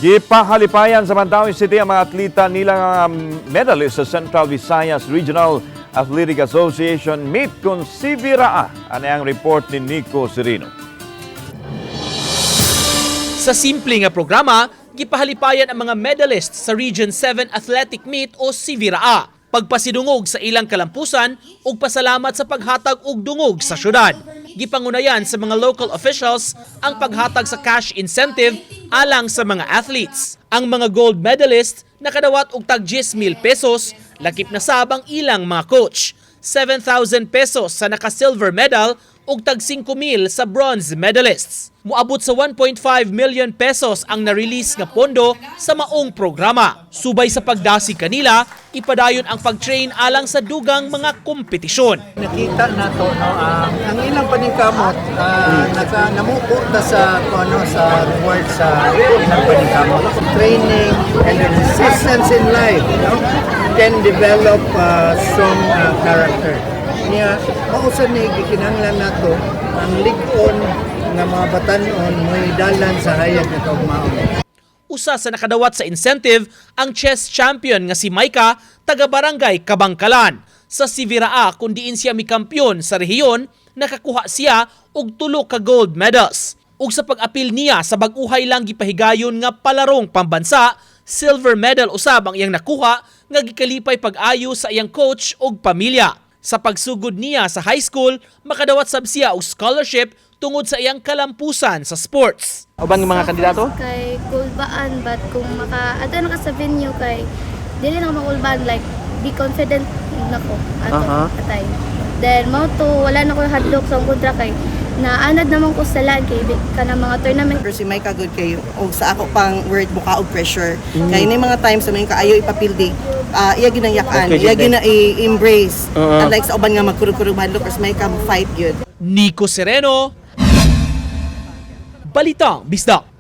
Gipahalipayan sa Mandaue City ang mga atleta nilang medalist sa Central Visayas Regional Athletic Association Meet kung CVIRAA. Ano ang report ni Nico Serino? Sa simple nga programa, gipahalipayan ang mga medalists sa Region 7 Athletic Meet o CVIRAA. Pagpasidungog sa ilang kalampusan ug pasalamat sa paghatag og dungog sa syudad. Gipangunayan sa mga local officials ang paghatag sa cash incentive alang sa mga athletes. Ang mga gold medalists nakadawat og tag 10,000 pesos, lakip na sab ang ilang mga coach. 7,000 pesos sa naka-silver medal ug tag 5,000 sa bronze medalists. Muabot sa 1.5 million pesos ang na-release nga pondo sa maong programa. Subay sa pagdasig kanila, ipadayon ang pag-train alang sa dugang mga kompetisyon. Nakita nato, no, ang ilang paningkamot, naka namuko ta sa kung ano sa reward sa ilang paningkamot. Training and the resistance in life, no, can develop strong character. Niya mao sa ni gikinahanglan nato ang lig-on nga mga batan-on mo'y dalan sa hayag nga kaugmaon. Usa sa nakadawat sa incentive ang chess champion nga si Maika, taga Barangay Kabangkalan. Sa CVIRAA kung diin siya mikampiyon sa rehiyon, nakakuha siya og tulo ka gold medals. Ug sa pag-apil niya sa bag-uhay lang gipahigayon nga palarong pambansa, silver medal usab ang iyang nakuha nga gikalipay pag-ayo sa iyang coach ug pamilya. Sa pagsugod niya sa high school, makadawat sab siya og scholarship tungod sa iyang kalampusan sa sports. Uban ng mga Sa kandidato? first kay kulbaan, but kung maka ato na ka sa venue kay dili na ka makulbaan, like be confident nako ato atay. Then mao to wala na ko hadlok sa akong kontra kay naanad naman ko sa lag kay kanang mga tournament. Pero si Micah good kayo og sa ako pang word buka og pressure. Kay ni mga times sa mga kaayo ipapildi. Iya gyud ang yakan, Okay, iya gyud na i-embrace. Unlike sa uban nga magkurog-kurog mahadlok, pero si Micah mo fight gyud. Nico Sereno, Balitang Bisdak.